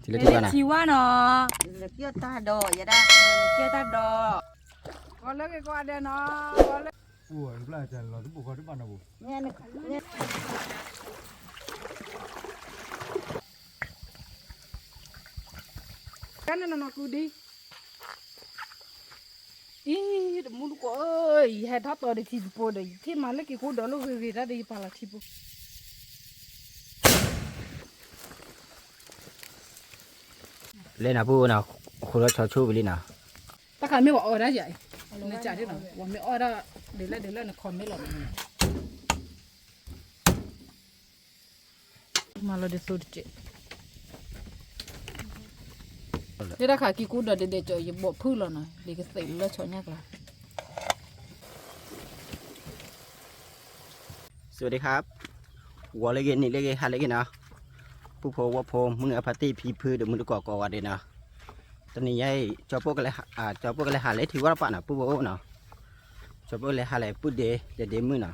ထံၣ်လၢထံဝါနီၤ, ထံဝါနီၤ, လၢကံၢ်တၢ်ဒီး ယဲဒၣ်, လၢကံၢ်တၢ်ဒီး, ကီလၢဂ့ၤကီဒဲနီၤ, ကီလၢ, အိၣ်ဘျၣ်တၢ်လီၤတဘိၣ်ဃီတဘၣ်နီၤဘိၣ်, ကဲန့ၣ်နီၤနီၤကူဒံ အံၤ တမူတကိးဧၢ, ယဟဲထီၣ်တီဒီးထံပူၤဒီး ယထံၣ်မၤလၢက့ၤကိၢ်ဒီးလၢဂ့ၤဂ့ၤတၢ်ဒီးယပာ်လီၤထံပူၤ လဲၤနၤပူၤနီၤ, ဃိးဒီးဆီဆိဝံၤလံနီၤ, တၢ်ခါမ့ၢ်ဝဲအီၣ်ဒၣ်ယၤအံၤ, နစးဒ်နီၤ, ဝဲမ့ၢ်အီၣ်ဒၣ် ဒ်လဲၣ်ဒ်လဲၣ်န comment လီၤ မၤလီၤဒ်သိးတက့ၢ်, ဒ်တၢ်ခါက့ၤကူဒီးဒဲးဒဲးကၠီ ယဘိးဖုၣ်လီၤနီၤ, ဒ်ကသ့းလၢဆီညါကျါ สวัสดีครับ, ဂီၤလၢဂ့ၤ နံၤလၢဂ့ၤ ဟါလၢဂ့ၤနီၤ, ပုၢ်ဖိဝဲၢ်ဖိ မုၢ်အဖါတံၢ်ဖံဖုဒီးမုၢ်တကိးကိးဂၤဒဲးနီၤ, တနံၤညါအံၤ ကၠီပိၢ်ကလဲၤဟးလၢထံဝါတပာ်နီၤ ပုၢ်ဖိနီၤ, ကၠီပိၢ်ကလဲၤဟးလၢပုၢ်ဒ့ ဒ့ဒ့မုၢ်နီၤ,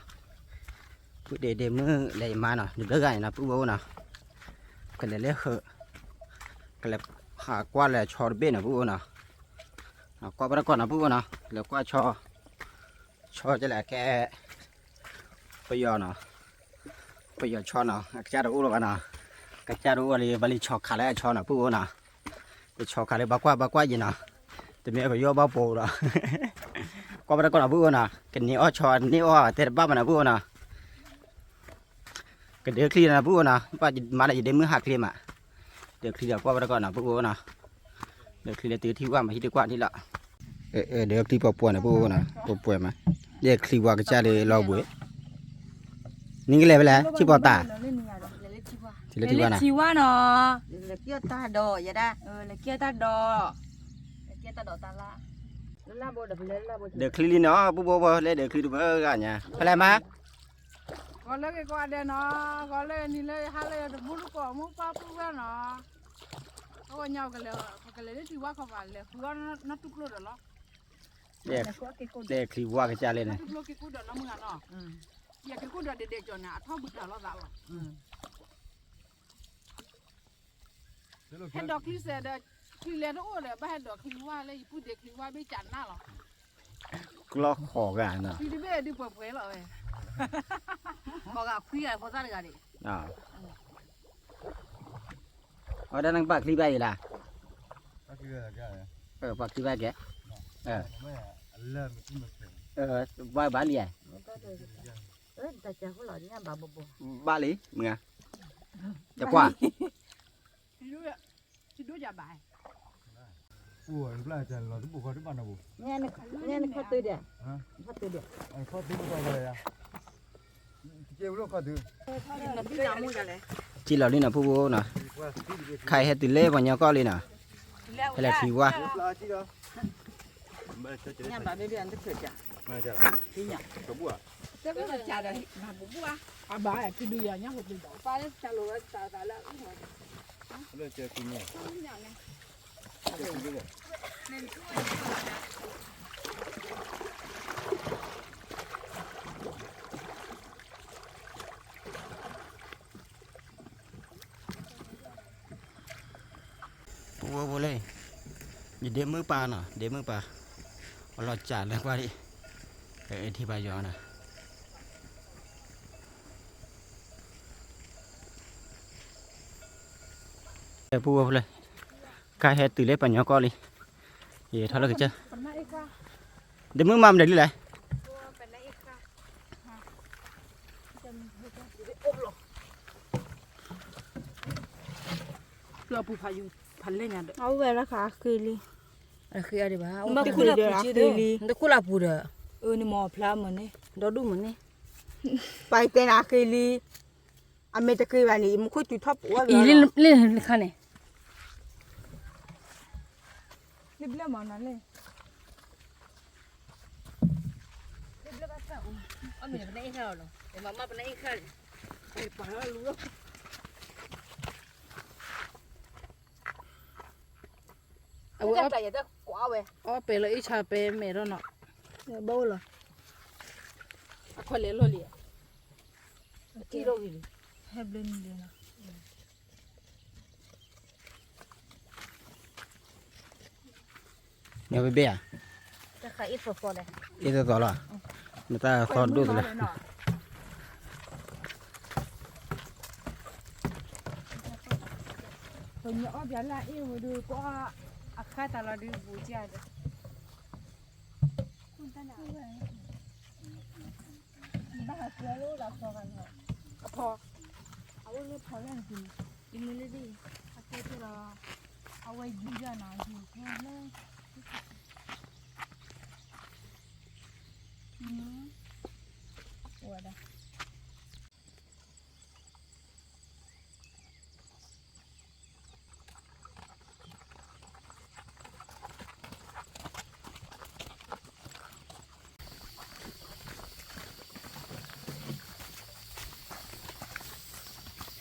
ပုၢ်ဒ့ဒ့မုၢ်လဲၤယမါနီၤ နဘျၢဂၤန့ၣ်နီၤ ပုၢ်ဖိနီၤ, ကလဲၤလၢဃု, ကလဲၤဟးကွၢ်လၢဆီတဘ့ၣ်နီၤ ပုၢ်ဖိနီၤ, ကွၢ်ပတၢ်ကီၢ်နီၤ ပုၢ်ဖိနီၤ လဲၤကွၢ်ဆီ, ဆီကလဲၤကဲ ပယီၤနီၤ, ပယီၤဆီနီၤ အကစၢ်တအိၣ်လၢၤဘၣ်နီၤ, ကစၢ်တအိၣ်လၢၤ ဘၣ်လံဆီခးလၢအဆီနီၤ ပုၢ်ဖိနီၤ, ပဆီခးလၢဘၣ်ကွၢ်ဘၣ်ကွၢ်ယံၤနီၤ, တမ့ၢ်ပယီၤဘၣ်ပိာ်ဒီး, ကွၢ်ပတၢ်ကီၢ်နီၤ ပုၢ်ဖိနီၤ, ကန့ၢ်အီၣ်ဆီ န့ၢ်အီၣ်တဲတဘၣ်မးနီၤ ပုၢ်ဖိနီၤ ကဒုးချံနီၤ ပုၢ်ဖိနီၤ, ဘၣ်မၤဒီးယဒ့မုၢ်ဟးချံမး, ဒုးချံဒီးကွၢ်ပတၢ်ကီၢ်နီၤ ပုၢ်ဖိနီၤ, ဒုးချံလၢတုၤထံဝါမး ဟံၣ်တကွၢ်ထံလီၤ, ဒုးချံလၢတုၤထံပှဲၤပှဲၤနီၤ ပုၢ်ဖိနီၤ, ပှဲၤပှဲၤမး, ယဲချံဝါကစၢ်လၢလီၤဘှံး, နံၤကလဲၤဖဲလဲၣ် ထံၣ်ပီၤတၢ်, ထံၣ်လၢထံဝါနီၤ, လၢကံၢ်တၢ်ဒီးယဲဒၣ်, လၢကံၢ်တၢ်ဒီး, လၢကံၢ်တၢ်ဒီးတၢ်လၢ, ဒုးချံလံနီၤ ပုၢ်ဖိဖိ လၢဒုးချံတဘၣ်ဂၤညါ ဖဲလဲၣ်မး ဂီၤလၢဂ့ၤကိးဂၤဒဲးနီၤ, ဂီၤလၢနံၤလၢဟါလၢတမူတကိး မိၢ်ပၢ်ပုၢ်ဝဲၢ်နီၤ, အဝဲညါ ပကလဲၤလၢထံဝါခီပၤ လဲၤဃုအီၣ်နီၢ်တူၢ်ကျိၣ်ဒီးလီၤ, လဲၤချံဝါကစၢ်လဲၣ်န့ၣ်, တူၢ်ကျိၣ်က့ၤကူဒီးနီၢ်မုၢ်ဂၤနီၤ, ယက့ၤကူဒီးဒဲးဒဲးကၠီန့ၣ် အထီၣ်ဘုတၢ်လီၤသးလီၤ ဟဲဒိးချံစဲးဒီး, ချံလဲၤတအိၣ်ဒီး ဘၣ်ဟဲဒိးချံဝါလၢယပုၢ်ဒ့ချံဝါဘ့ၣ်ကနၣ်လီၤ, ကျီဃီၤဂၤနီၤ, ချံတဘ့ၣ်ဒုးပှဲၤပှဲၤလီၤဝဲ, ဃီၤဂၤခွံဂၤဖိသၣ်တဂၤန့ၣ်, အဝဲဒၣ်နကပာ်ချံဘၣ်အံၤလၢ, ပာ်ချံဘၣ်ကဲ, ဘၣ်ဘၣ်လံ, ဘၣ်လံ, မ့ၢ်ဧါ, တကွၢ် က့ၤလီၤလံနီၤ ပုၢ်ဖိနီၤ, ခါအံၤဟဲတုၤလၢပှၤကညီကီၢ်လံနီၤ, ဖဲလဲၣ်ချံဝါ, ပဝဲဖိလၢ, ယဒ့မုၢ်ပၢ်နီၤ ဒ့မုၢ်ပၢ်, အလီၤစၢ်လၢကွၢ်ဒံး, ထံၣ်ဘၣ်ယွၤနီၤ, ပဝဲဖိလၢ, ကဟဲတုၤလၢပှၤကညီကီၢ်လံ, ယထီၣ်လၢကစၢၢ်, ဒ့မုၢ်မၤမနုၤလံလဲၣ် ပူဖးယူၤဖးလဲၢ်ညါဒီး အဝဲလၢခါအဃ့လံ, အဃ့အါဒံးဘၣ်, နတခိၣ်လၢအပူၤဒီး, နမၤဖျါမၢ်န့ၣ်, ဒီဒူၣ်မၢ်န့ၣ်, ပှၤတဲနၤအဃ့လံ, အမ့ၢ်တဃ့ဘၣ်န့ၣ် ယမူခိၣ်တုၤထီၣ်ပူၤဝဲလီၤ, လၢခါန့ၣ် လၢဘျၢမၤနၤလဲၣ် အဝဲအီၣ်ပဲာ်လီၤအ့ၣ်ဆါ ပဲမဲာ်ထီၣ်နီၤ, ဘၣ်အိၣ်လီၤ, အခွဲးလဲၤလီၢ်လံ, အထံၣ်လီၢ်ဂ့ၤလံ, ဟဲဘျၢနံၤလံနီၤ အ နဘ့ၣ်ဧါ, အ့ၣ်သီသီလီၤ, နတၢ်သီဒိၣ်သလၢ, ပညီအီၣ်ပၠးလၢအအ့ၣ်ဝဲဒုး ကီၢ်အခါတၢ်လီၤဒုးဘူးကဒီး, ဘၣ်ဟးကျဲလၢအိၣ်ဒီးဖီဂၤလီၤ, အဖီ, အအိၣ်လၢဖီလၢနက့ၤ, ယမ့ၢ်လၢဒ်အံၤ, အကဲကဲလီၤ, အဝဲယူၤယၤနီၤ ယူၤကျဲလၢ ဝဲဒၣ်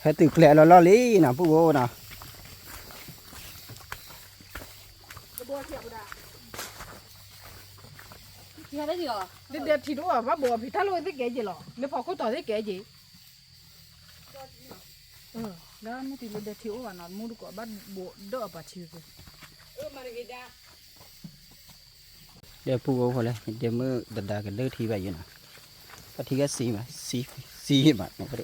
ဟဲတုၤကျဲအလီၢ်လီၢ်လံနီၤ ပုၢ်ဖိနီၤ, ဒဲဒဲထံတအိၣ်ဘၣ် ဘၣ်ဘိးအီၤဖံး တၢ်လိၣ်သ့ၣ်ကဲက့ၤလီၤ လၢဖီခိၣ်တီၤသ့ၣ်ကဲက့ၤ လၢမ့ၢ်တုၤလၢဒဲထံအိၣ်ဘၣ်နီၤ မူတကိးဘၣ်ဘိးဒီးအပှၤထံပူၤ, ဒဲပုၢ်ဖိဖိလဲၣ် ဒဲမုၣ်တဒါကဒၢထံဘၣ်ယဲနီၤ, ပှၤထံကစံမး စံမးနီၤ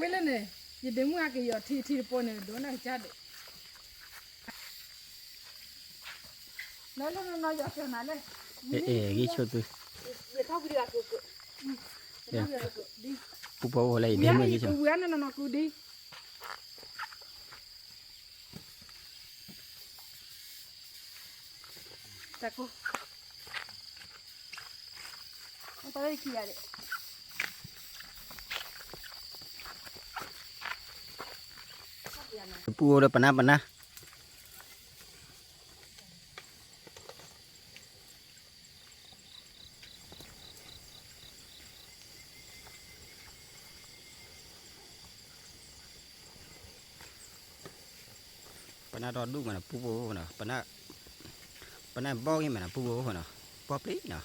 ဝဲလၢန့ၣ် ယဒ့မုၣ်အကယီၤထံထံတပိန့ၣ် ဒိးနၢ်ကစၢ်ဒိး, လၢလၢနီၢ်နီၢ်ယီၤစၢၤနၤလဲၣ်, အဲ ဂံၢ်ဆိၣ်သု, ပုၢ်ဖိဖိလဲၣ် ယဒ့မုၣ်ဂံၢ်ဆိၣ်, ဝံၤအါန့ၣ်နီၢ်နီၢ်ကူဒံ တၢ်ကိၢ်, တၢ်လၢခံဂၤဒံး, ပုၢ်ဖိဒီးပနၢ်ပနၢ်, ပနၢ်ဒီဒူၣ်မးနီၤ ပုၢ်ဖိနီၤ, ပနၢ်ဘီၣ်ဂ့ၤမးနီၤ ပုၢ်ဖိနီၤ, ဘီၣ်ပျံၤနီၤ.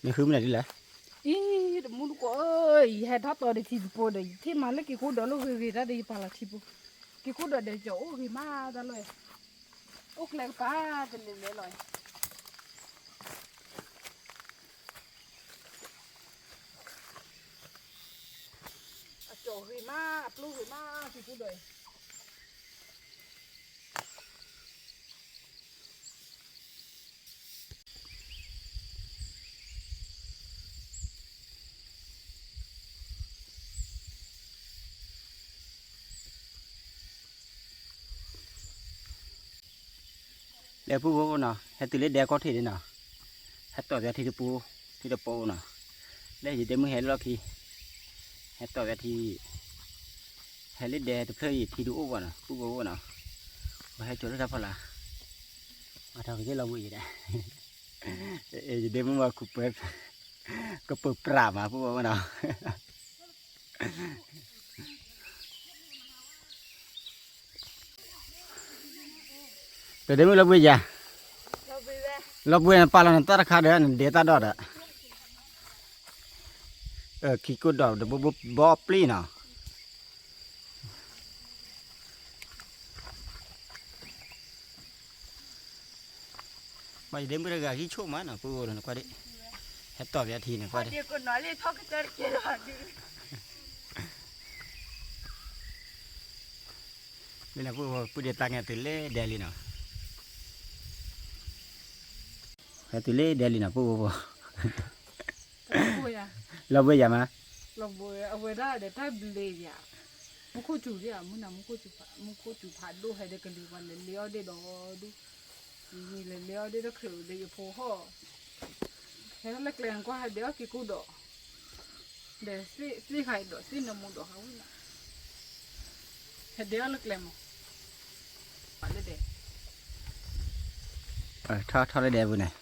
နဃုမနုၤဒ်လဲၣ်. အံၤ တမူတကိးဧၢ, ယဟဲထီၣ်တီၤဒီးထံတပိဒီး ယထံၣ်မးလၢက့ၤကိၢ်ဒီးလိၣ်ဂ့ၤဂ့ၤတၢ်ဒီး ယပာ်လီၤထံဖိ, က့ၤကိၢ်ဒီးဒဲးကၠီၤအိၣ်ဂ့ၤမးတၢ်လီၤ, အိၣ်ကျဲကပၤတလဲၤလဲၤလီၤ. အကၠီၤဂ့ၤမး အပျိၢ်ဂ့ၤမး က့ၤကိၢ်ဒီးအံၤ လဲၤပုၢ်ဖိနီၤ, ဟဲတုၤလၢဒဲကီၢ်ထံးန့ၣ်နီၤ, ဟဲတီၢ်သးထံတပူ, ထံတပူနီၤ, လၢယဒ့မုၣ်ဟဲလီၢ်ခံ, ဟဲတီၢ်သးထံ, ဟဲလၢဒဲတဖျၢၣ်အံၤထံတအိၣ်ဘၣ်နီၤ, ပုၢ်ဖိနီၤ, ပဟဲကၠီၤလၢတၢ်ဖီလာ်, အထီၣ်က့ၤလီၤဘှံးယဲဒၣ်, ယဒ့မုၣ်မၤခူပၢၤ, ကပၢၤပြးမး ပုၢ်ဖိနီၤ. ပဒ့မုၣ်လီၤဘှံးယၤ, လီၤဘှံးနပာ်လီၤနတၢ်တခါဒီး နဒဲတၢ်ဒီးဒီး, ခံကိၢ်ဒီးတဘိဘိဘီပျံၤနီၤ. ဘၣ်ယဒ့မုၣ်တဂၤဂံၢ်ဆိၣ်မးနီၤ, ပုၢ်ဖိနကွၢ်ဒံး, ဟဲတီၢ်သးထံနကွၢ်ဒံး. လၢနပုၢ်ဖိပုၢ်ဒ့တၢ်ငဲတုၤလၢဒဲလံနီၤ, ဟဲတုၤလၢဒဲလံနီၤ ပုၢ်ဖိဖိ, လီၤဘှံးယၤမး, အဝဲဒၣ်ဒီးတၢ်ဘျ့ယၤ, မူခိၣ်စူၤဒံးဧါ, မုၢ်နၤမူခိၣ်စူၤဖး, မူခိၣ်စူၤဖးဒိၣ်ဟဲဒီးကလံၤပှၤလဲၤလ့အီၣ်ဒ့ၣ်ဒီးဒူၣ်, လဲၤလ့အီၣ်ဒ့ၣ်ဒီးချုးဒီးယဖိဟီၣ်, ဟဲထီၣ်လၢကျဲနကွၢ်ဟဲဒဲးအီၣ်က့ၤကိၢ်ဒီး, ဒီးသ့ၣ်ဃာ်ဒီးသ့ၣ်နမူဒီးဟးဝံၣ်နီၤ, ဟဲဒဲးအီၣ်လၢကျဲမး, လၢဒဲး, ထီၣ်ထီၣ်လၢဒဲးပူၤန့ၣ်,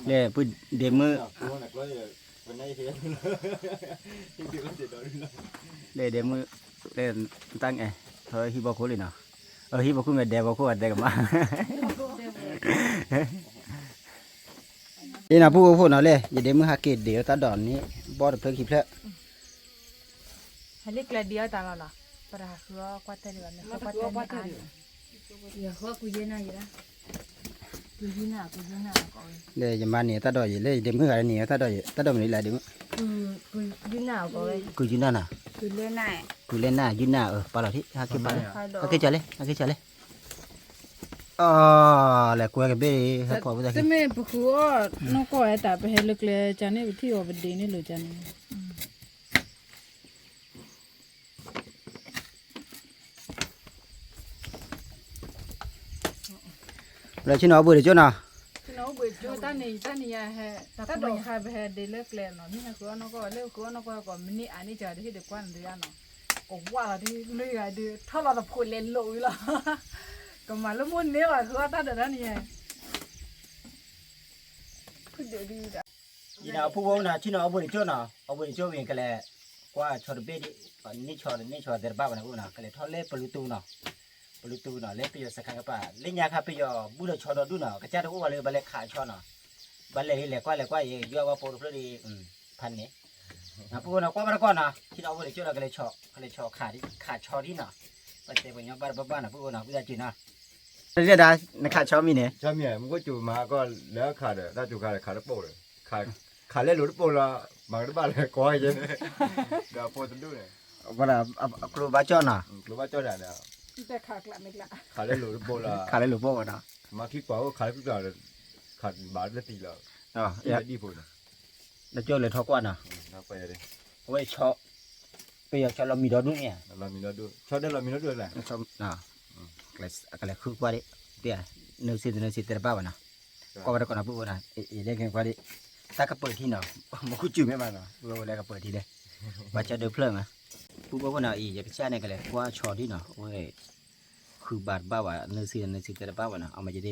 လၢပုၢ်ဒ့မုၣ် ဒဲဒဲမုၣ်, တၢ်ငဲ, ဟံၣ်ဘီခိၣ်လံနီၤ, အဟံၣ်ဘီခိၣ်မ့ၢ်ဒဲဘီခိၣ်အဒဲကမၣ်, အ့နီၤ ပုၢ်ဖိဖိနီၤလဲၣ်, ယဒဲမုၣ်ဟးက့ၤဒံးအတၢ်ဒိးန့ၣ် ဘီၣ်တဖျၢၣ်ခံဖျၢၣ် ဟဲလံကျဲဒံးအီၣ်တၢ်လီၤနီၤ, ပတဟးဃုအီၣ်ကွၢ်တၢ်ဒံးဘၣ်, မ့ၢ်ဃုကွၢ်တၢ်န့ၣ်အါ, ယဃုကူယဲနၤယဲဒၣ်, ကူယဲနၤ, ကူယဲနၤ, လၢယမါန့ၣ်တၢ်ဒိးယဲ, လၢယဒဲမုၣ်ဂၤန့ၣ်တၢ်ဒိးယဲ, တၢ်ဒိးမနုၤလဲၣ်ဒဲမုၣ်, ကူယဲနၤ, ကူယဲနၤ, ကူလဲနၤ, ကူလဲနၤ, ကူလဲနၤ, ကူလဲနၤ, ကူလဲနၤ, ဟဲက့ၤပာ်လီၤ, ဟဲက့ၤကၢ်လဲၣ်, ဟဲက့ၤကၢ်လဲၣ်, အီ, လဲၤကွဲကဘ့ၣ်, ဟဲဖီၣ်ဝဲ, တမ့ၢ်ပဃုအီၣ်နီၢ်ကီၢ်ဝဲတၢ် ပဟဲလၢကျဲကန့ၣ် ပထံၣ်အီၤပဒံးန့ၣ်လိာ်ကန့ၣ် လၢဆ့ၣ်နီၤအိၣ်ဘှံးတကၠိၢ်နီၤ, ဆ့ၣ်နီၤအိၣ်ဘှံးတကၠိၢ်, တၢ်န့ၣ်, တၢ်န့ၣ်ယဟဲ, တၢ်ဒိးခါပဟဲဒ့လၢကျဲနီၤ, မ့ၢ်ဟဲဃုအီၣ်နီၢ်ကီၢ်, လၢဃုအီၣ်နီၢ်ကီၢ်ကီး မ့ၢ်န့ၢ်အါန့ၢ်ကဒီး ဟ့ၣ်ဒုးကွၢ်နၤဒုးယါနီၤ, ကဝၢ်လီၤဒုး လွံၢ်ဂၤဒုး ထီၣ်လီၤသဖှိးလဲၤလိာ်ဝံၤလီၤ, ကမၤလၢမိၢ်န့ၢ်ဘၣ် ဃုအီၣ်တၢ်ဒိးတၢ်န့ၣ်ယဲ ဖုဒုးဒုး အံၤနီၤ အဖုဖိနီၤ ဆ့ၣ်နီၤအိၣ်ဘှံးတကၠိၢ်နီၤ, အိၣ်ဘှံးတကၠိၢ်ဝံၤ ကလဲၤကွၢ်ဆီတဘ့ၣ်ဒံး, န့ၢ်ဆီ န့ၢ်ဆီသ့ၣ်တဖၣ်ဘၣ်န့ၣ်အိၣ်နီၤ, ကလဲၤထီၣ်လၢပလူတူနီၤ, ပလူတူနီၤ လၢပယီၤစခါကပၤ လၢညါခါပယီၤဘူၣ်ဒီးဆီဒီဒူၣ်နီၤ, ကစၢ်တအိၣ်ဘၣ်လၢဘၣ်လဲၤခးဆီနီၤ, ဘၣ်လဲၤလံ လဲၤကွၢ်လဲၤကွၢ်ယဲ ယွၤဝါဖိတဖျၢၣ်ဒံး, ဖးန့ၣ်, နီၤ ပုၢ်ဖိနီၤ ကွၢ်ဘၣ်တကွၢ်နီၤ ဆ့ၣ်နီၤအိၣ်ဘှံးတကၠိၢ်ဒီး ကလဲၤဆီ, ကလဲၤဆီခး, ခးဆီဒံးနီၤ, ပတဲပှၤညီဘၣ်တဘၣ်ဘၣ်နီၤ ပုၢ်ဖိနီၤ ဝံသးစူၤနီၤ တဒၣ် နခးဆီမံၤန့ၣ်, ဆီမံၤ မူခိၣ်စူၤမၤကီၢ်လၢခးဒီး တၢ်စူၤခါဒီး ခးတပိာ်ဒီး, ခးလဲလိာ်တပိာ်လီၤ, မၤကတဘၣ်လၢကွၢ်ယဲန့ၣ်, ဒီးဖိတဒူၣ်န့ၣ်, ကျိဘၣ်ကၠီၣ်နီၤ, ကျိဘၣ်ကၠီၣ်ဒၣ်ဒီး, ခးလဲလိာ်တပိာ်လီၤ, ခးလဲလိာ်ပိာ်ဝဲနီၤ, မၤခံကွၢ်အိၣ် ခးလၢခံကွၢ်, ခးဘၣ်လၢသံလီၤ, ဒံၣ်ဖိန့ၣ် နကၠီၣ်လဲၤထီၣ်ကွၢ်နီၤ, အဝဲ ပယီၤဆီလီၤမံၤဒီဒူၣ်န့ၣ်, ဆီဒၢလီၤမံၤဒီဒူၣ်လဲၣ်, ကလဲၤဃုကွၢ်ဒံး, နုၤစ့တနုၤစ့သ့ၣ်တဘၣ်ဘၣ်နီၤ, ကွၢ်ဝဲတကိးနီၤ ပုၢ်ဖိနီၤ, အ့ၣ် လဲၤက့ၤကွၢ်ဒံး, တၢ်ကပၢၤထံနီၤ, မူခိၣ်စူၤမ့ၢ်ဘၣ်နီၤ ပုၢ်ဖိလဲၤကပၢၤထံလဲၣ်, ဘၣ်ကၠီၣ်ဒၢဖျၢၣ်မး, ပုၢ်ဖိဖိနီၤ အံၤ ယကစၢ်န့ၣ် ကလဲၤကွၢ်ဆီဒံးနီၤ, အဝဲ ဃုဘၣ်တဘၣ်ဘၣ် နုၤစ့တနုၤစ့သ့ၣ်တဘၣ်ဘၣ်နီၤ, အမ့ၢ်ယဒ့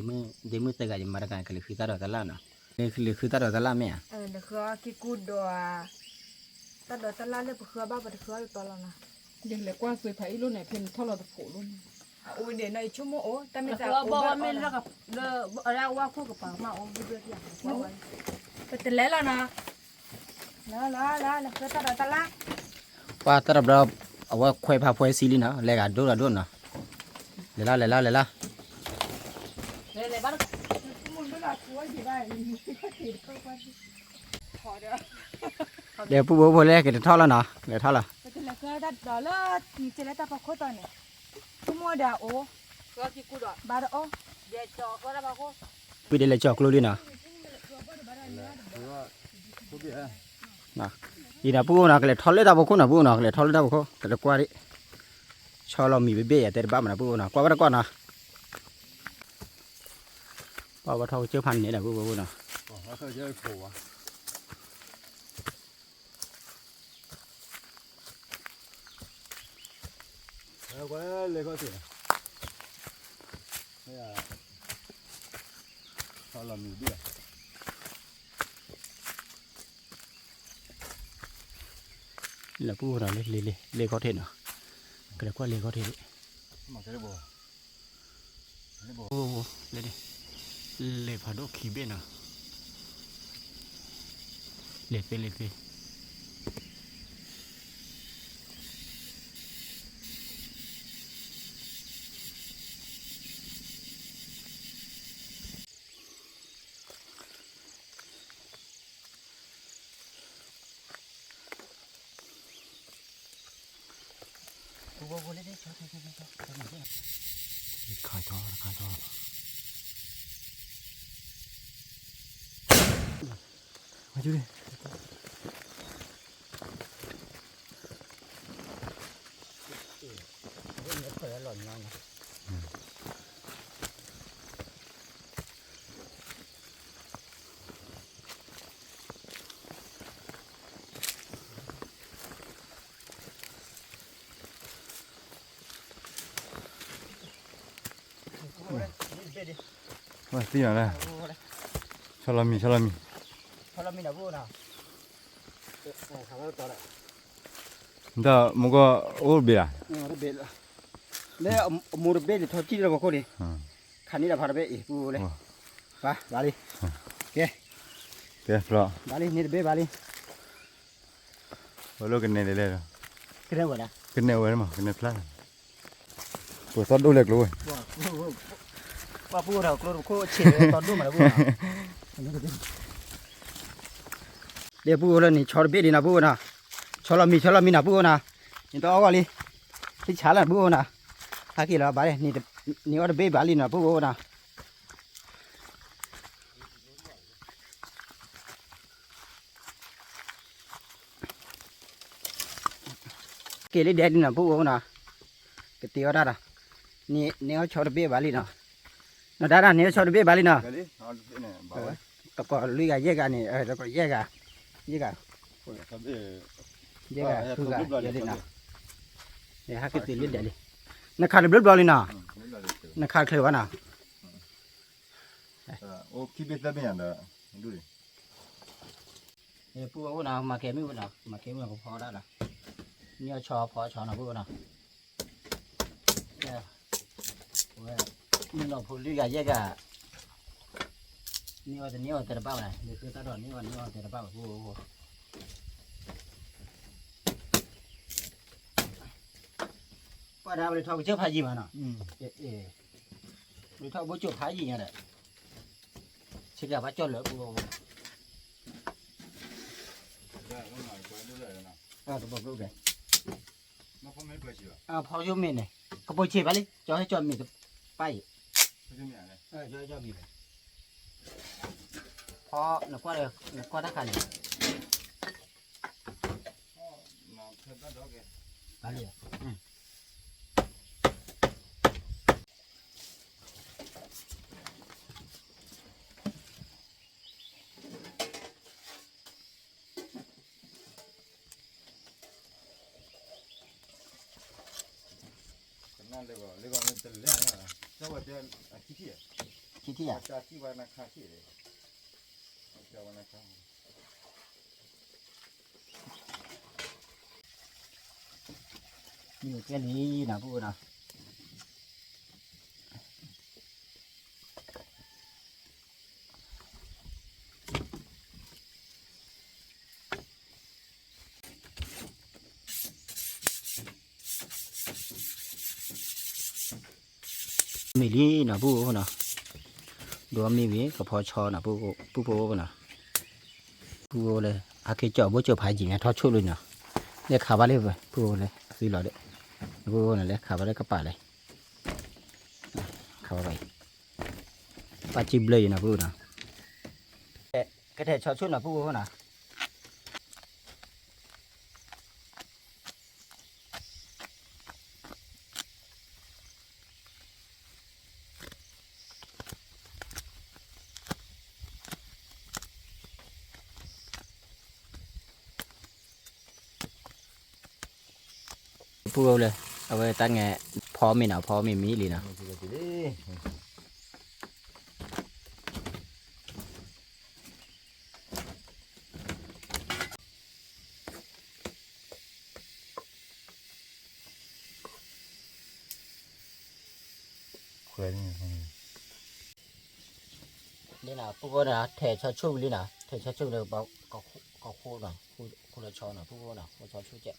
မုၣ်သၢဂၤ ယမၤတဂၤန့ၣ် ကလဲၤဃုတၢ်ဒိးတၢ်လၣ်နီၤ, လဲၤဃုတၢ်ဒိးတၢ်လၣ်မ့ၢ်ဧါ, တၢ်ဒိးတၢ်လၣ်လၢပဃုဘၣ်ပတဃုအီၣ်တတီလီၤနီၤ, ယလဲၤကွၢ်စ့ဖးအံၣ်လိၣ်န့ၣ် ဖဲနထီၣ်လီၤသဖှိးလိၣ်န့ၣ်, အအိၣ်ဒဲးနီၤ ယဆိကမိၣ်အိၣ် တၢ်မ့ၢ်တၢ်အိၣ်ဘၣ်အီၣ်နီၤ, လၢဝါခိၣ်ကပၤမးအိၣ်, ပတလဲၤလီၤနီၤ, လၢလၢလၢလၢ ဃုတၢ်ဒိးတၢ်လၣ်, ပှၤတၢ်ဒိးဘျီ အဝဲခွဲးဖးခွဲးဆံလံနီၤ, လဲၤဂၤဒိၣ်ဂၤဒိၣ်နီၤ, လဲၤလၢလဲၤလၢလဲၤလၢ, ဒီးပုၢ်ဖိဖိလဲၤက့ၤတထီၣ်လီၤနီၤ, လဲၤထီၣ်လီၤ, ဝံၤဒ်လဲၤကၠီၣ်ကျိလံနီၤ, အံၤနီၤ ပုၢ်ဖိနီၤ ကလဲၤထီၣ်လၢတၢ်ဖီခိၣ်နီၤ, ပုၢ်ဖိနီၤ ကလဲၤထီၣ်လၢတၢ်ဖီခိၣ် ကလဲၤကွၢ်ဒံး, ဆီလီၤမံၤဘ့ၣ်ဘ့ၣ်ယတဲတဘၣ်မးနီၤ ပုၢ်ဖိနီၤ ကွၢ်ဘၣ်တကွၢ်နီၤ, ပှၤဘၣ်ထီၣ်ကစၢၢ်ဖးန့ၣ်ဒီး ပုၢ်ဖိနီၤ လဲၤခီၣ်ထံး, လီၤမံၤဒံးလီၤ, လၢပုၢ်ဖိနီၤ လ့ၢ်လ့ၢ်လ့ၢ်ခီၣ်ထံးနီၤ, ကလဲၤကွၢ်လ့ၢ်ခီၣ်ထံးဒံး လဲၤ, လဲၤဖးဒိၣ်ခံဘ့ၣ်နီၤ, လဲၤသ့လဲၤသ့ ခါချီ ခါချီ မၤကၠူလံ သံလီၤ, ဆီလီၤမံၤ ဆီလီၤမံၤ, ဆီလီၤမံၤနီၤ, ဒီးမူကီၢ်အိၣ်တဘ့ၣ်ဧါ, လၢအမိၢ်တဘ့ၣ်န့ၣ် ထီၣ်ကံၣ်လၢပခိၣ်န့ၣ်, ခးန့ၢ်ဒီးဖါတဘ့ၣ်အံၤ ပုၢ်ဝဲၢ်လၢ, ဘၣ်လံ, ကဲ, ကဲဖျီ, ဘၣ်လံ န့ၣ်တဘ့ၣ်ဘၣ်လံ, ဝဲလိၣ်ကနဲဒ်လဲၣ်, ကနဲဝဲဒၣ်, ကနဲဝဲမး ကနဲဖျါ ပသီၣ်ဒိၣ်လဲၣ်ကျိဝဲ, ပှၤပုၢ်ဒီးကျိတခိၣ်ဆံးလၢသီၣ်ဒိၣ်မးလၢပုၢ်, လၢပုၢ်အိၣ်လၢန့ၣ် ဆီတဘ့ၣ်လံနီၤ ပုၢ်အိၣ်နီၤ, ဆီလီၤမံၤ ဆီလီၤမံၤနီၤ ပုၢ်အိၣ်နီၤ, န့ၣ်တအီၣ်ဂီၢ်လံ, ဟံၣ်ဆါလၢပုၢ်အိၣ်နီၤ, ဟဲက့ၤလီၤဘၣ်န့ၣ်, န့ၣ်အီၣ်တဘ့ၣ်ဘၣ်လံနီၤ ပုၢ်အိၣ်နီၤ က့ၤလံဒဲးလံနီၤ ပုၢ်အိၣ်နီၤ, ကတ့အီၣ်တၢ်ဒီး, န့ၣ်အီၣ်ဆီတဘ့ၣ်ဘၣ်လံနီၤ, နီၢ်ဒါဒၣ် န့ၣ်အီၣ်ဆီတဘ့ၣ်ဘၣ်လံနီၤ, တကိးလွံၢ်ဂၤယဲၢ်ဂၤန့ၣ်, တကိးယဲၢ်ဂၤ, ယဲၢ်ဂၤ, ယဲၢ်ဂၤဃုဂၤယဲၢ်လံနီၤ, ဟဲက့ၤတုၤလံဒဲးလံ, နခးတဘျီဘျီလံနီၤ, နခးတချုးဘၣ်နီၤ, အိၣ်ခံဘ့ၣ်သၢဘ့ၣ်ညါဒီး, ပုၢ်ဝဲၢ်နီၤ မၤကဲမုၣ်ဝဲနီၤ မၤကဲမုၣ်နီၤ ကဖီဒၣ်ဒီး, န့ၢ်အီၣ်ဆီဖီဆီနီၤ ပုၢ်ဝဲၢ်နီၤ, ဝဲ, မုၢ်နီၢ်ဖိလွံၢ်ဂၤယဲၢ်ဂၤ, န့ၢ်အီၣ်တန့ၢ်အီၣ်တဲတဘၣ်ဘၣ်, ဒုးဃ့တၢ်ဒီးန့ၢ်အီၣ်န့ၢ်အီၣ်တဲတဘၣ်ဘၣ် ပုၢ်ဝဲၢ်, ပှၤဒၣ်ပလၢထီၣ်ကစၢၢ်ဖးယံၤမးနီၤ, ပလၢထီၣ်ဘိကၠိဖးယံၤညါဒီး, ဆ့ကၤဘၣ်ကၠီၣ်လၢာ်ပူၤ, တဘီကျိကဲ, ဖီယိၣ်မ့ၢ်န့ၣ်, ကပိာ်ဆံးဘၣ်လံ, ကၠီဟဲကၠီၣ်မ့ၢ်တပၢ်အံၤ, ကၠီဟဲကၠီၣ်မ့ၢ်, ဖီ, နကွၢ်တခါန့ၣ်, ဘၣ်လံ ကနၣ်လၢဂီၤလၢဂီၤမ့ၢ်တလဲၣ်, ကၠီဝဲတဲ, ခံထံၣ်, ခံထံၣ်ဧါ, ကၠီဝဲနခါထံၣ်, ကၠီဝဲနခါ, မ့ၢ်ကဲလံနီၤ ပုၢ်ဝဲၢ်နီၤ. မ့ၢ်လံနီၤ ပုၢ်ဝဲၢ်နီၤ, ဒိမ့ၢ်ဝံၤ ကဖီဆီနီၤ ပုၢ်ဖိဝဲၢ်နီၤ, ပုၢ်ဖိလၢ ဟဲက့ၤကၠီၣ်ဘိကၠိဖးယံၤန့ၣ် ထီၣ်ဆိၣ်လံနီၤ, လဲၤခးဘၣ်လၢ ပုၢ်ဖိလၢ အသုလီၤဒီး, ပုၢ်ဖိန့ၣ် လဲၤခးဘၣ်လၢကပၤလဲၣ်, ခးဘၣ်ဘၣ်အံၤ, ပၢ်စုဘျၢယံၤနီၤ ပုၢ်ဝဲၢ်နီၤ, ကထဲးဆီဆိၣ်နီၤ ပုၢ်ဖိနီၤ. ပုၢ်ဝဲၢ်လၢ အဝဲတၢ်ငဲၤ ဖီမ့ၤနီၤ ဖီမ့ၤမံလံနီၤ. လံနီၤ ပုၢ်ဖိနီၤ ထဲးဆီဆိၣ်ဝံၤလံနီၤ ထဲးဆီဆိၣ်ဝံၤလၢ ကဃိနီၤ ဃိလၢဆီနီၤ ပုၢ်ဖိနီၤ ဃိဆီဆိၣ်ကဲး.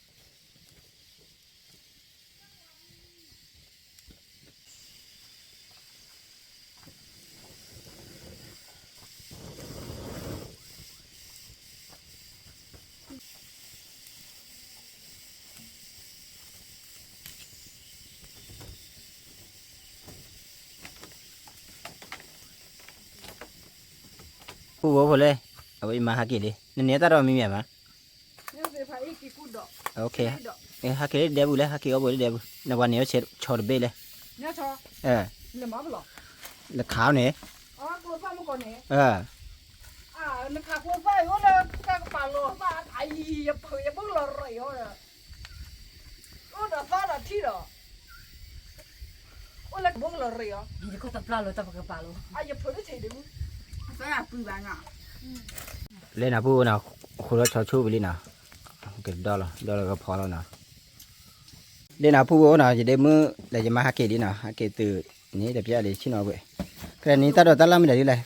ပုၢ်ဖိဖိလၢ အဝဲအံၤမၤဟးက့ၤလံ နန့ၢ်တၢ်ဒီးမံၤမံၤမး. ဟဲက့ၤလၢဒဲပူၤလဲၣ် ဟဲက့ၤအီၣ်ဘိလၢဒဲပူၤ နပှၤန့ၢ်အီၣ်ဆီတဘ့ၣ်လဲၣ်. လၢခးအီၤန့ၣ် နခးကျိသၣ်အိၣ်လၢကပာ်လီၤသးအံၤ ယဖုးယဘုၣ်လီၤရံၣ်အီၤဒီး အိၣ်ဒီးသီဒီးထံဒီး အိၣ်လၢကဘိကလီၤရံၣ်အီၤ ယကတပျၢ်လီၤတၢ်ပကပာ်လီၤ အယဖုးတထံးဒံးမူ အသီဒီးပုၢ်ဘၣ်နီၤ လဲၤနၤပုၢ်ဝဲနီၤ ဃိလီၤဆီဆိၣ်ဝံၤလံနီၤ ဒီလီၤ ဒီလီၤကဖီလီၤနီၤ, ဒ်နီၤဖုဖိနီၤ ယဒ့မုၣ်လၢယမါဟးက့ၤဒ်နီၤ ဟးက့ၤသုးန့ၣ် တပျၢ်လံဆ့ၣ်နီၤကွံာ်, ကဲန့ၣ်တၢ်ဒိးတၢ်လၢ်မ့ၢ်ဒၣ်ဒ်လဲၣ်,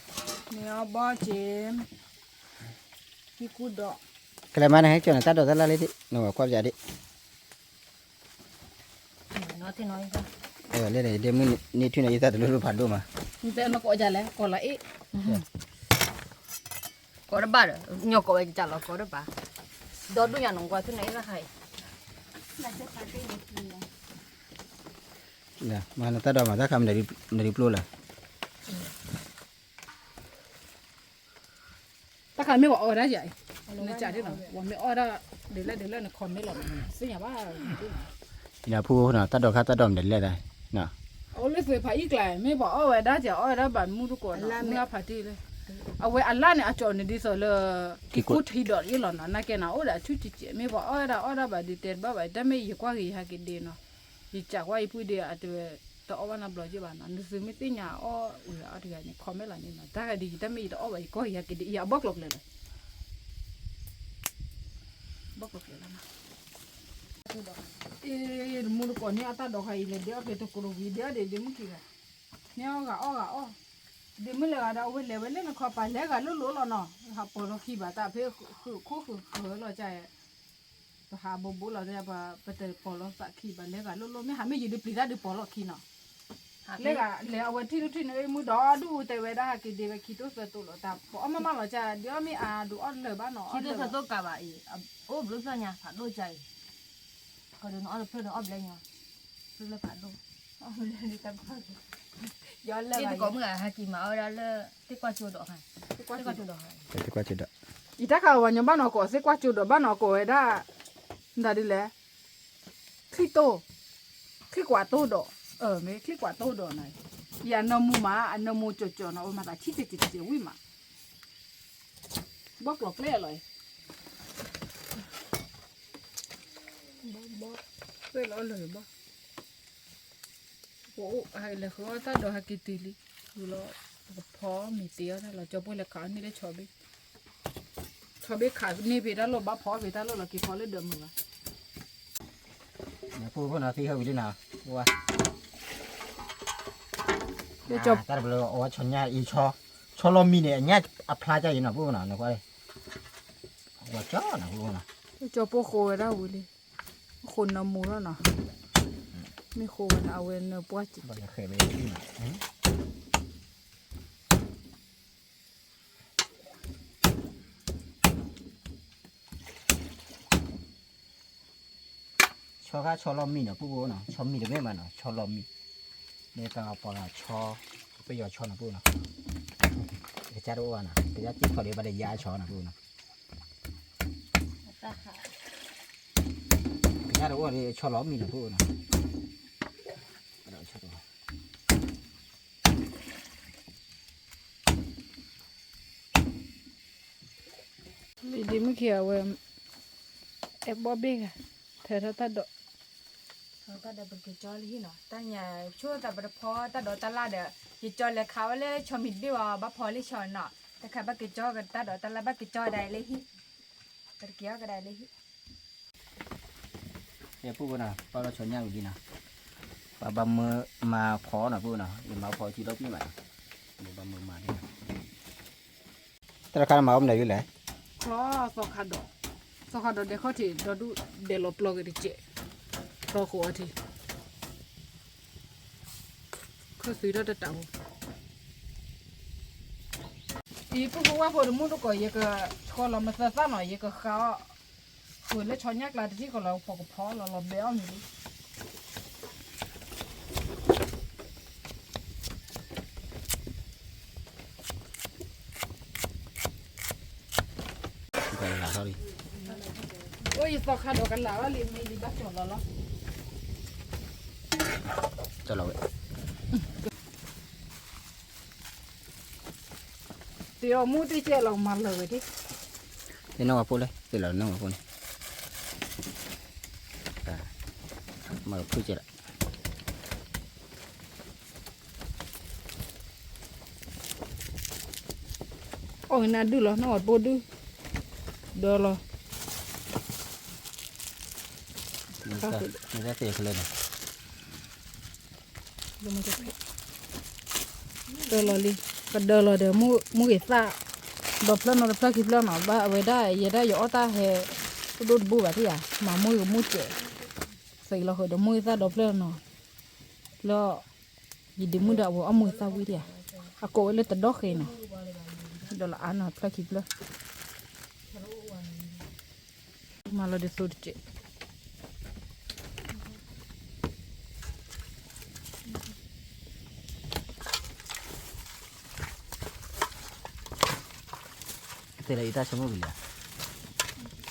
န့ၣ်အဘီက့ၤ ဟံၣ်ကူၣ်ဒီး, ကလဲၤမါန့ၣ်ဟဲကၠီၤန့ၣ် တၢ်ဒိးတၢ်လၢ်လံဒ် နဝဲကွၢ်ပျၢ်ဒ် လၢဒ့မုၣ်န့ၢ်ထွံၣ်န့ၣ် ယသးတလိၣ်လိၣ်ဖးဒိၣ်မး, နတဲနကိးယၤလဲၣ် ကိးလီၤအ့ၣ်, ကိးတဘၣ်ဒီး ညီကိးဝဲကလီၤကိးတဘၣ်, ဒီဒူၣ်ညါနကွၢ်သူန့ၣ်အ့ၣ်ဘၣ်ခါအံၤ, မၤနတၢ်ဒိးမၤတၢ်ခါမနုၤဒုးပျိလၢ တၢ်ခါမ့ၢ်ပှၤအီၣ်ဝဲဒၣ်ယၤအံၤ, နစးဒ်နီၤ ပှၤမ့ၢ်အီၣ်ဝဲဒၣ် ဒ်လဲၣ်ဒ်လဲၣ်န comment လီၤ သ့ၣ်ညါဘၣ်, ဖုဖိနီၤတၢ်ဒိးခါတၢ်ဒိးမနုၤဒ်လဲၣ်, အအိၣ်လၢသုးဖးအံၣ်ကျါ မ့ၢ်ပှၤအီၣ်ဝဲဒၣ်ကဲအီၣ်ဝဲဒၣ်ဘၣ်မူတကိးနီၤ မုၢ်အဖးတံၢ်လၢ, အဝဲအလၣ်န့ၣ် အကၠီန့ၣ်ဒ်သိးလၢ က့ၤကိၢ်ထံဒီးအ့ၣ်လီၤနီၤ နာ်ကဲနီၤအိၣ်ဒီးအဆူၣ်ကဲးကဲး မ့ၢ်ပှၤအီၣ်ဝဲဒၣ်အီၣ်ဒၣ်ဘၣ်ဒ်တဲတဘၣ်ဘၣ် တၢ်မ့ၢ်ယကွၢ်က့ၤယဟဲက့ၤဒ့နီၤ, ယစးကွၢ်ယပုၢ်ဒ့အတဝဲ တအီၣ်ဘၣ်နီတဘျီက့ဘၣ်နီၤ နသုမ့ၢ်သ့ၣ်ညါအီၣ်ဝဲအီၣ်တဂၤန့ၣ် comment လီၤန့ၣ်နီၤ တၢ်ဂၤဒ်ယတၢ်မ့ၢ်ယတအီၣ်ဘၣ်ယကွၢ်က့ၤယဟဲက့ၤဒ့အံၤ အဘီၣ်ကျိၤကျဲလီၤ, ဘီၣ်ကျိၤကျဲလီၤနီၤ, အ့ၣ် တမူတကိးန့ၣ် အတၢ်ဒိးဃာ်အံၤလဲၤဒ့အီၣ်က့ၤတကိးတဝံၤဒ့အီၣ်ဒ့ဒ့မုၣ်ခံဂၤ, မ့ၢ်အီၣ်ဂၤအီၣ်ဂၤအီၣ်, ဒ့မုၣ်လဲၤဂၤဒီးအဝဲလဲၤဝဲလၢနခီပၤလဲၤဂၤလိၣ်လိၣ်လီၤနီၤ ဟးပိာ်လီၤခံဘၣ်တၢ်ဖဲဃုာ်ခိၣ်ဃုာ်ဃၢၤလီၤကၢ် ပဟးဘိးဘိးလီၤ ပတပိာ်လီၤသးခံဘၣ် လဲၤဂၤလိၣ်လိၣ် မ့ၢ်ဟးမ့ၢ်ယံၤဒုးပျံၤတၢ်ဒုးပိာ်လီၤခံနီၤ, လၢဂၤလဲၤအဝဲထံၣ်ထူၣ်ထံၣ်န့ၣ် မုၢ်ဒီဒူၣ်တဲဝဲဒၣ်ဟးက့ၤဒ့ဝဲခံတိၢ်သၢတိၢ်လီၤ တၢ်ပအီၣ်မးမးလီၤကၢ် ဒ်အီၣ်မ့ၢ်အါဒုးအီၣ်လၢာ်ဘၣ်နီၤ အီၣ်လၢာ်ဘၣ် ခံတိၢ်သၢတိၢ်ကးဘၣ်အံၤ အိၣ်ဘျုးဖျၢၣ်ညါဖးဒိၣ်ကၢ်အံၤ, ခီဒုးနအီၣ်တဖျၢၣ်န့ၣ်အီၣ်ဘျဲညါ, ဖျၢၣ်လၢဖးဒိၣ်, ယတကိးမုၢ်ဂၤဟဲက့ၤမၤအီၣ်ဝဲဒၣ်လၢ သ့ၣ်ကွၢ်ကၠိဒီး, သ့ၣ်ကွၢ်ကၠိဒီး ယတၢ်ခးဝဲညီဘၣ်နီၤကိး သ့ၣ်ကွၢ်ကၠိဒီးဘၣ်နီၤကိးဝဲဒၣ်, မတၤဒ်လဲၣ်, ချံတိၢ်, ချံကွၢ်တိၢ်ဒီး, မ့ၢ်ချံကွၢ်တိၢ်ဒီးနီၤ, ယအနၢမူမး အနၢမူကၠီၤကၠီၤနီၤ အဝဲမၤသးဆံၣ်စ့ၣ်စ့ၣ်ဝံၣ်မး, ဘီၣ်ကျိၤကျဲလီၤအံၤ, ဘီၣ်ဘီၣ်, ကျဲလီၤလၢဘီၣ် ပအိၣ်ဟဲလဲၤဃုအီၣ်တၢ်ဒီးဟဲက့ၤတုၤလံ, ဝံၤလီၤ, ပကဖီမ့ၤတ့အီၣ်တၢ်လီၤ ကၠီပိၢ်လဲၤခးအီၣ်န့ၢ်လၢဆီဘ့ၣ်, ဆီဘ့ၣ်ခးန့ၢ်ဖဲတၢ်လိၣ် ဘၣ်ဖီအီၣ်ဖဲတၢ်လိၣ်လီၤ က့ၤဖီလၢဒၢးမုာ်ဘၣ်, ဖိဖိနီၤသံဟဲဝံၤလံနီၤ, ဝါ, တၢ်တဘျီအီၣ်ဝဲဆီညၣ်အံၤ, ဆီလီၤမံန့ၣ် အညၣ်အဖျါကၢ်အံၤနီၤ ဖိဖိနီၤ, နကွၢ်, ဝါကၠီနီၤ ဖိဖိနီၤ, ကၠီပိၢ်ဃိဝဲဒၣ်ဝံၤလံ, ဃိနၢမူလီၤနီၤ, မ့ၢ်ဃိဝဲန့ၣ် အဝဲနၢပှၢ်စ့ၢ် ဆီခါဆီလီၤမံနီၤ ပုၢ်ဖိနီၤ, ဆီမံတမ့ၢ်ဘၣ်နီၤ, ဆီလီၤမံ, မ့ၢ်တၢ်ပှၤဂၤဆီ, ပယီၤဆီနီၤ ပုၢ်နီၤ, ကစၢ်တအိၣ်ဘၣ်နီၤ, ကစၢ်စ့ၢ်ကီးဒ်ဘၣ်ဒီးယါဆီနီၤ ပုၢ်နီၤ, ကစၢ်တအိၣ်ဒီးဆီလီၤမံနီၤ ပုၢ်နီၤ, ဒီးဆီတအိၣ် လံဒံးမုၢ်ခံဂၤဝဲ, အဲၣ်ဘီဘ့ၣ်ဂၤ, ထၢထီၣ်တၢ်ဒိး, ထၢတၢ်ဒိးပကကၠီလံနီၤ, တၢ်ညါဆိၣ်သးပတဖီတၢ်ဒိးတၢ်လၢ်ဒီး, ယကၠီလဲၤခးဝဲလၢဆီမံၤတဘ့ၣ်ဝဲ ဘၣ်ဖီလၢဆီနီၤ, တခါဘၣ်ကကၠီကတၢ်ဒိးတၢ်လၢ်ဘၣ်ကကၠီကဒါလၢဟံၣ်, ပတက့ၤအီၣ်ကဒါလၢဟံၣ် ယပုၢ်ဖိနီၤ ပာ်လီၤဆီညၣ်ဝံၤလံနီၤ, ပဘၣ်မၢမၤဖီနီၤ ပုၢ်နီၤ, ယမၤဖီထံလီၤပံၣ်မးနီၤ, ယဘၣ်မၢမၤဒ်, တၢ်တခါမၤအီၣ်မနုၤလဲၣ်, ချီသီခါဒိး, သီခါဒိးဒဲးခီၣ်ထံး ဒီဒူၣ်ဒဲးလီၤပျီက့ၤတကဲး, သီဃိးအထံး ခၢၣ်သုးထီၣ်တတးဖိ, အံၤပုၢ်ဖိဝၣ်ဖိတမူတကိး ယကဆီလီၤမသၢသၣ်နီၤ ယကဃါအီၣ်, ဃုာ်လၢဆီညၣ်ကျါတထံၣ်ဃီလီၤ ဖီကဖီလီၤ လီၤဘဲအီၣ်မံၤလံ, အိၣ်ယသီခါဒီးကလးဘၣ်လံ မ့ၢ်လံဘၣ်ကၠီၤလီၤလီၤ, ကၠီၤလီၤဝဲ, တ့အီၤမူတ့ကဲလီၤမၤလၢာ်ဝဲဒၣ်, သ့ၣ်နီၣ်ဝဲဖိလဲၣ် သ့ၣ်လီၤနီၣ်ဝဲဖိန့ၣ်, မၤဖုၣ်ကဲလီၤ အီၣ်နၤဒုၣ်လီၤ နီၢ်ဝဲပိဒုၣ်, ဒီးလီၤ, မ့ၢ်တၢ်သ့ၣ်ဖဲလဲၣ်န့ၣ် ကဒၢလီၤလံ, ကဒၢလီၤဒီး မုၢ်ဂ့ၤသၣ်, ဒီဖျၢၣ်နီၤတဖျၢၣ်ခံဖျၢၣ်နီၤ, ဘၣ်အဝဲဒၣ်ယဲဒၣ်ယအီၣ်တၢ်ဟဲ တဒိၣ်တဘိဘၣ်သ့ၣ်ဧါ, မၤမုၢ်ဂ့ၤမုၢ်စဲး, သ့လီၤဃုာ်ဒီးမုၢ်ဂ့ၤသၣ်ဒီဖျၢၣ်နီၤ, လၢ ယဒုးမုၢ်ဒီးအဝဲအီၣ်မုၢ်ဂ့ၤသၣ်ဝံၤဒံးဧါ, အကိးဝဲလၢတဒီဃ့နီၤ, ဒီးလၢအါနီၤတဖျၢၣ်ခံဖျၢၣ် မၤလီၤဒ်သိးတက့ၢ်. သ့လၢအံသၣ်ဆိကမိၣ်ဝံၤလံ,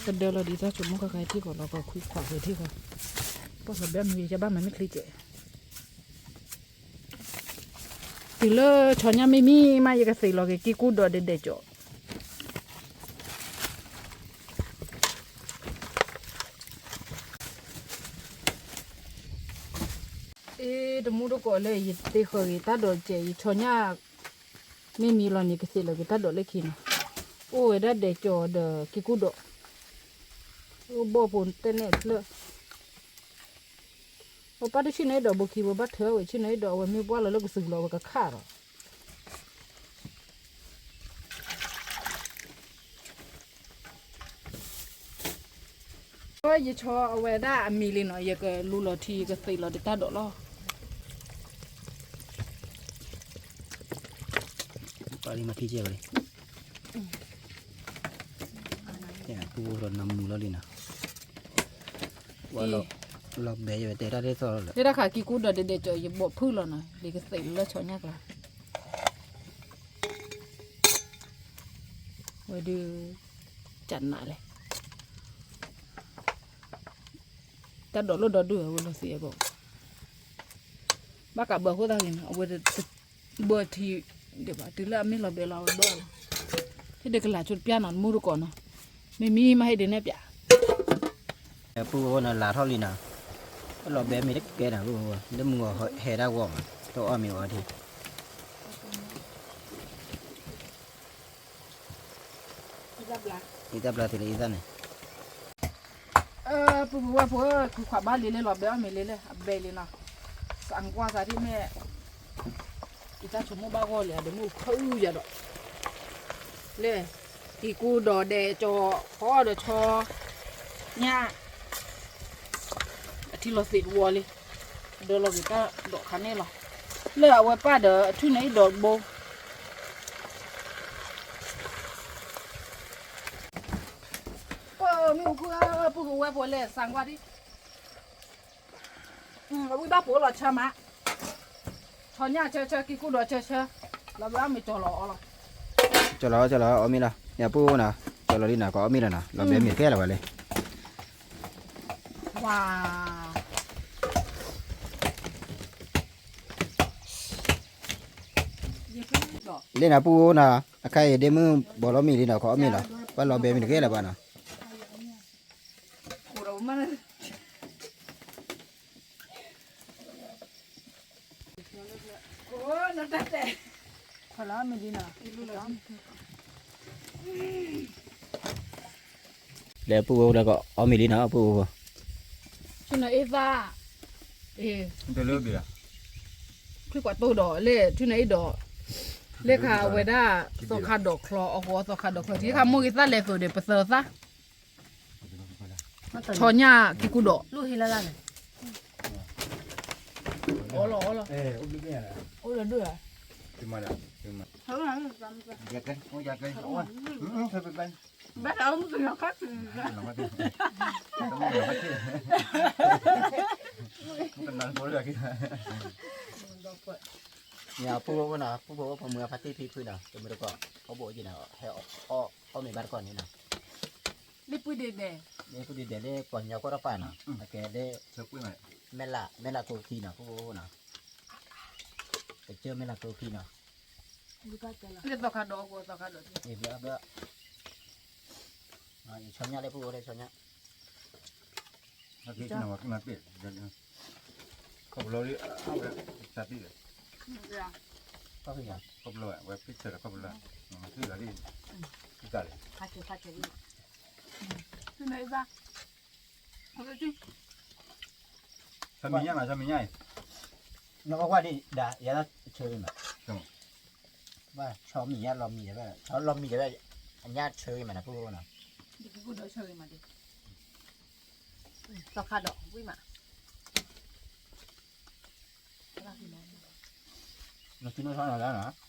ကဒၢလီၤဒ်အံသၣ်ဆိကမိၣ်ခါခါထံၣ်ဃီလီၤ ကခွံခွးဝဲထံၣ်ဃီ, ပှၤကဘၣ်မ့ၢ်ယဘၣ်မၤမ့ၢ်ချံကဲး တုၤလၢဆီညၣ်မ့ၢ်မံမး ယကသ့ၣ်လီၤက့ၤကံၢ်ကူၣ်ဒီးဒဲးဒဲးကၠီၤ အ့ တမူတကိးလၢယသ့ဃၢၤက့ၤတၢ်ဒိးကဲး ယဆီညၣ် မ့ၢ်မံလီၤန့ၣ် ကသ့ၣ်လီၤက့ၤတၢ်ဒိးလၢခံနီၤ, အိၣ်ဝဲဒၣ်ဒဲးကၠီၤဒီးကံၢ်ကူၣ်ဒီး အိၣ်ဘီၣ်ဖိတဲနဲၣ်ဖျၢၣ် ပပၢ်တဆ့ၣ်နီၤအ့ၣ်ဒီးဘိခံ ပဘၣ်ထၢဝဲဆ့ၣ်နီၤအ့ၣ်ဒီး အဝဲမ့ၢ်ဘှၣ်လီၤလၢကသုးလီၤ အဝဲကခၣ်ဒီး ယဆီအဝဲဒၣ်အမံၤလံနီၤ ယကလူလီၤထံ ယကသ့ၣ်လီၤတတၢ်ဒိးလီၤ ပာ်လံမၤထံကဲဝဲလံ ပူၤဒီးနမူလီၤလံနီၤ လီၤဘဲယဝဲတဲတၢ်ဒ်သိးလီၤ လၢတၢ်ခးကံၢ်ကူၣ်ဒီးဒဲးဒဲးကၠီၤ ယဘိးဖုၣ်လီၤနီၤ လံကသ့ၣ်လၢဆီညၣ်ကျါ ဝဲဒုး ကနးလဲၣ် တၢ်ဒိးလိၣ်ဒီဒုၣ်ဝဲလီၤသ့အဂီၢ် ဘၣ်ကးဘၢအဃိသတးဂ့ၤနီၤ အဝဲတဘၢထံဒံးဘၣ် တုၤလၢအမ့ၢ်လီၤဘဲလီၤ အဝဲဘၢလီၤ ဟ့ၣ်ဒုးကလၤဆိတပျၢ်နီၤ တမူတကိးနီၤ မ့မံမးဟ့ၣ်ဒုးနဲၣ်ပျၢ် ပုၢ်ဝဲၢ်နီၤ လၤထီၣ်လံနီၤ လီၤဘဲမ့ၢ်တကဲနီၤ လၢမုၢ်ဂီၤဟဲဒၣ်ဂီၢ်မး တအီၣ်မ့ၤအီၤဒံး အံသၣ်ဘျါသ့လၢအံသၣ်န့ၣ် ပုၢ်ဖိဝဲၢ်ဖိ ခွံခွးဘၣ်လံလၢလီၤဘဲအီၣ်မ့ၤလံလၢ အဘဲလံနီၤ သးကွၢ်သးဒ်မ့ၢ် အံသၣ်ဆိကမိၣ်ဘၣ်ဂီၢ်လံ အဒိးမုၢ်ခၢၣ်ယၤဒီး လၢ ကံၢ်ကူၣ်ဒီးဒဲးကၠီၤ ဖီဒီးဆီ ညၣ် အထံလီၤသ့ၣ်တဝီလံ ဒၢလီၤက့ၤတၢ်ဒိးခါန့ၣ်လီၤ လၢအဝဲပၢ်ဒီးအထူၣ်န့ၣ်အံၤဒီးဘိ ပမ့ၢ်ဟူး ပုၢ်ဖိဝဲၢ်ဖိလဲၣ် သးကွၢ်ဒံး ဝံဘၣ်ဖိလီၤဆၢမး ဆီညၣ်ဆၢဆၢ ကံၢ်ကူၣ်ဒီးဆၢဆၢ လီၤဘဲအီၣ်မ့ၤကၠီၤလီၤအီလီၤ ကၠီၤလီၤ ကၠီၤလီၤ အီၣ်မ့ၤလီၤ ယပုၢ်နီၤ ကၠီၤလီၤလံနီၤ ကအီၣ်မ့ၤလီၤနီၤ လီၤဘဲမ့ၤတကဲလၢၤဘၣ်လံ ဝါ လၢနပုၢ်နီၤ အခါအံၤဒ့မုၣ်ဘီလီၤမ့ၤလံနီၤ ကအီၣ်မ့ၤလီၤ ပှၤလီၤဘဲမ့ၤတကဲလၢၤဘၣ်နီၤ လၢပုၢ်ဝဲၢ်လၢကအီၣ်မ့ၤလံနီၤ ပုၢ်ဝဲၢ် ဆ့ၣ်နီၤအ့ၣ်သၣ် အ့ၣ် ခွံကွၢ်တိၢ်ဒီး လၢထူၣ်န့ၣ်အံၤဒီး လၢခါဝဲဒၣ် သီခါဒီးချီ အဃိသီခါဒီးချီ ထံခါမိၢ်ဂ့ၤသၣ်လဲၤသိးဒီးပသၢသၣ် ဆီညၣ်ကံၢ်ကူၣ်ဒီး လၢဟ့လၢ်လၢ်န့ၣ် အီလီၤအီလီၤ အိၣ်ဒီးဒိၣ်ဧါ ဘၣ်တၢ်အိၣ်မုၢ်ကလီၤခါဆူၣ် မ့ၢ်အပုၢ်ဝဲၢ်နီၤ ပုၢ်ဖိဝဲၢ်ဖိမုၢ်အဖါတံၢ်ဖံဖုနီၤ တမုၢ်တကိး အီၣ်ဘိၣ်က့ၤနီၤ ဟဲအီၣ်မ့ၤဘၣ်တကိးန့ၣ်နီၤ လၢပုၢ်ဒ့ဒဲး လၢပုၢ်ဒ့ဒဲးလၢပှၤကညီကီၢ်တၢ်ပာ်နီၤ အကဲလၢ မဲၢ်လး မဲၢ်လးကိးခံနီၤ ပုၢ်ဖိဝဲၢ်ဖိနီၤ ကစၢၢ်မဲၢ်လးကိးခံနီၤ လၢသီခါဒီး သီခါဒီး ဘျၢဘျၢ ဆီညၣ်လၢပုၢ်ဖိလၢဆီညၣ် ခီဖျိလံ အဝဲသးပ့ၢ်လီၤ ခီဖျိလံ ခီဖျိလံ ဝဲပ့ၢ်ဆၢလီၤ ခီဖျိလံ သံလီၤလံ သံလီၤလံ သူန့ၣ်ဘၣ် အဝဲသူ ဆီမံၤညၣ်မး ဆီမံၤညၣ်အံၤ, နအီၣ်ကွၢ်ဒံးဒၣ် ယၤလီၤဆၢဂ့ၤမး, ဘၣ်ဆီမံၤညၣ်လီၤမံၤဒီး ဆီလီၤမံၤဒီး အညၣ်ဆၢဂ့ၤမးနၤ ဖိနီၤ, ဒီးဆၢဂ့ၤမးဒီး, သီခါဒီးဝံၣ်မး, နသုနီၢ်ဆီနီၤလၢနီၤ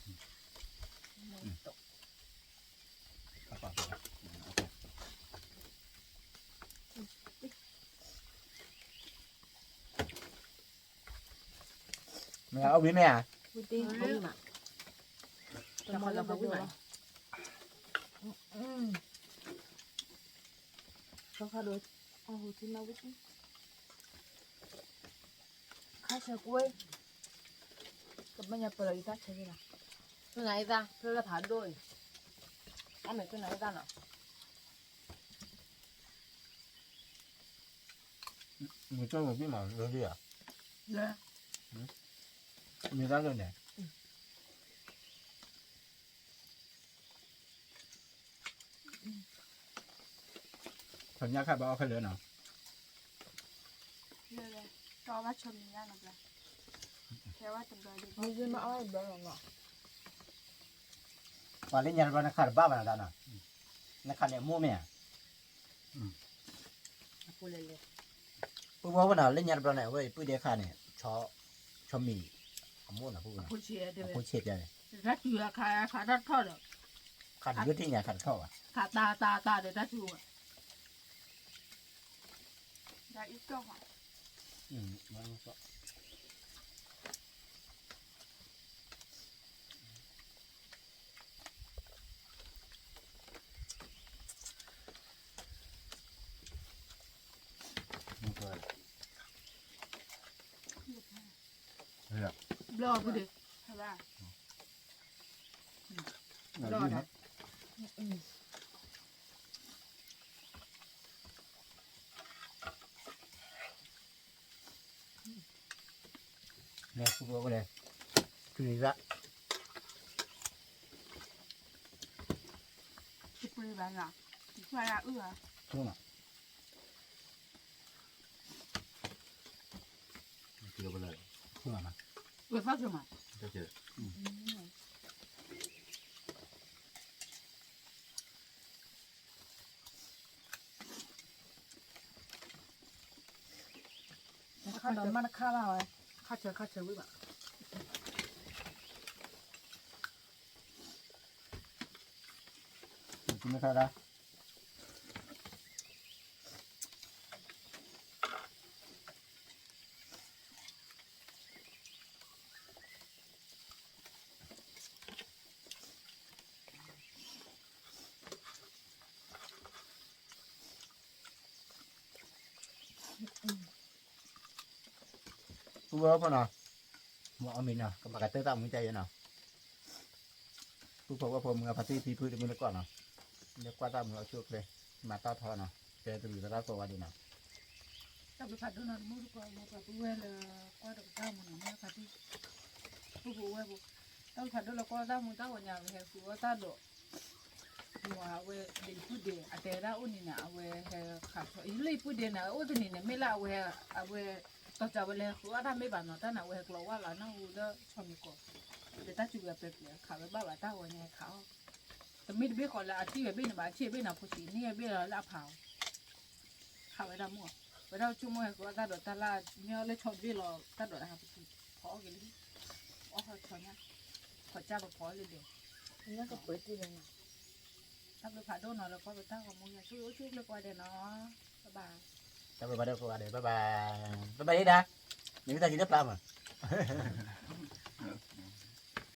မ့ၢ်အဝံၣ်မ့ၢ်ဧါ, ဝံၣ်တံၢ်, ဝံၣ်မး, တမီလၢဝံၣ်မး, သီခါဒီး အဟူးထံမးဝံၣ်တံၢ်, ခါဆၢကွ့, ကဘၣ်ညါပၢၢ်လီၤယတၢ်ဆၢန့ၣ်လီၤ, သုနၤယသၣ် ဖျၢၣ်လၢဖးဒိၣ်အံၤ, အါမ့ၢ်သုနၤယသၣ်နီၤ မ့ၢ်တၢ်လီၤဘံၣ်မးလၢလံဧါ, မ့ၢ်တၢ်လီၤန့ၣ်, ဆီညၣ်ခါဘၣ်အီၣ်ခဲလၢာ်နီၤ, တအီၣ်ဘၣ်ဆီမံၤညၣ်နီၤဘျီ, ခဲဝဲတဘျီဒံးဘၣ်, ပှၤလၢညါတဘျီနခးတဘၣ်ဘၣ်နီၤတၢ်နီၤ, နခးန့ၣ်အမိၢ်မ့ၢ်ဧါ ပဝဲဝဲနီၤ လၢညါတဘျီန့ၣ် အဝဲအံၤပုၢ်ဒဲခါန့ၣ် ဆီမံၤ အမိၢ်နီၤ ပုၢ်ဝဲနီၤ အဖိဆံးတဲဝဲ တၢ်စူၤခါ ခါတၢ်ထီၣ်ဒီး ခးတယိၣ်ထံၣ်ညါ ခးတထီၣ်ဘၣ် ခးတၢ်တၢ်တၢ်ဒီးတၢ်စူၤဝဲ ဘျီၣ်ပူၤဒံး ဘျီၣ်ဒံး လဲၤပူၤပူၤလဲၤ ထူန့ၣ်သၣ် တပှ့ၤဘၣ်နီၤ တပှ့ၤအအုၣ်ဘၣ် ဝဲသီၣ်ဆိမး တခါဒီးမ့ၢ်တခါဘၣ်ဝဲ ခါဆၢခါဆၢဝံၣ်ဘၣ် မ့ၢ်ခါဒၣ် ပုၢ်ဝဲၢ်ဖိနီၤ မ့ၢ်အီၣ်မ့ၤနီၤ ကဘၣ်ကတၢၢ်သၣ်မူကယဲနီၤ ပုၢ်ဖိဝဲၢ်ဖိမုၢ်အဖါတံၢ်ဖံဖုတမုၢ်တကိးနီၤ လၢကွၢ်သၣ်မူအဆိအချ့ မၤတၢ်ထီနီၤ တဲတလူၤသရၣ်ကိးဝဲဒံးနီၤ တၢ်ဘျုးဖးဒိၣ်နီၤ တမုၢ်တကိးလၢပှၤပုၢ်ဝဲၢ်လၢကွၢ်ဒီးပတၢ်မူနီၤ မ့ၢ်ဖါတံၢ် ပုၢ်ဖိဝဲၢ်ဖိ တၢ်ဘျုးဖးဒိၣ်လၢကွၢ်သၣ်မူတၢ်ဂီၤညါ ပဟဲဃုအီၣ်တၢ်ဒီး မ့ၢ်အဝဲဒ်ယပုၢ်ဒ့ အတဲဒၣ်အိၣ်န့ၣ်န့ၣ် အဝဲဟဲခးဆီ ယလၢယပုၢ်ဒ့န့ၣ် အိၣ်တနံၤန့ၣ် မ့ၢ်လၢအဝဲ အဝဲ တီၢ်ကးဝဲလဲၤဃုအီၣ်တၢ်မ့ၢ်ဘၣ်နီၤ တၢ်န့ၣ်အဝဲဟဲကျိးဝၣ်လီၤနၢ်ဟူလၢဆီမံၤကိး လၢတၢ်စူၤဝဲပျဲပျဲ ခးဝဲဘၣ်ဘၣ်တၢ်ဂီၤညါဟဲခးအီၣ် တမ့ၢ်တဘ့ၣ်ဃီလၢအထံၣ်ဝဲဘ့ၣ်န့ၣ်ဘၣ် အထံၣ်ဝဲဘ့ၣ်န့ၣ် အဖိဆံးန့ၢ်ဝဲဘ့ၣ်လီၤလၢအဖးအီၤ ခးဝဲဒၣ်မိၢ် ဝဲဒၣ်ဆိကမိၣ်ဟဲဃုအီၣ်တၢ်ဒီးတၢ်လၢ မ့ၢ်အီၣ်လၢဆီတဘ့ၣ်လီၤ တၢ်ဒိးတၢ်ဟးပတုာ် ဖီအီၣ်က့ၤလံ အီၣ်ဆီညၣ် ဖီကၢ်ပဖီလံဒီး တၢ်ဘျုးဖးဒိၣ်နီၤ လၢကွၢ်ပတၢ်ဂီၤမူညါ ဆူအိၣ်ဆူၣ်ကျဲကိးဂၤဒဲးနီၤ ဘၣ်ဘၣ် တၢ်ဘျုးဖးဒိၣ်ကိးဂၤဒဲး ဘၣ်ဘၣ် ဘၣ်ဘၣ်ဒၣ် နမ့ၢ်တၢ်ကံၤလၢပျၢ်မး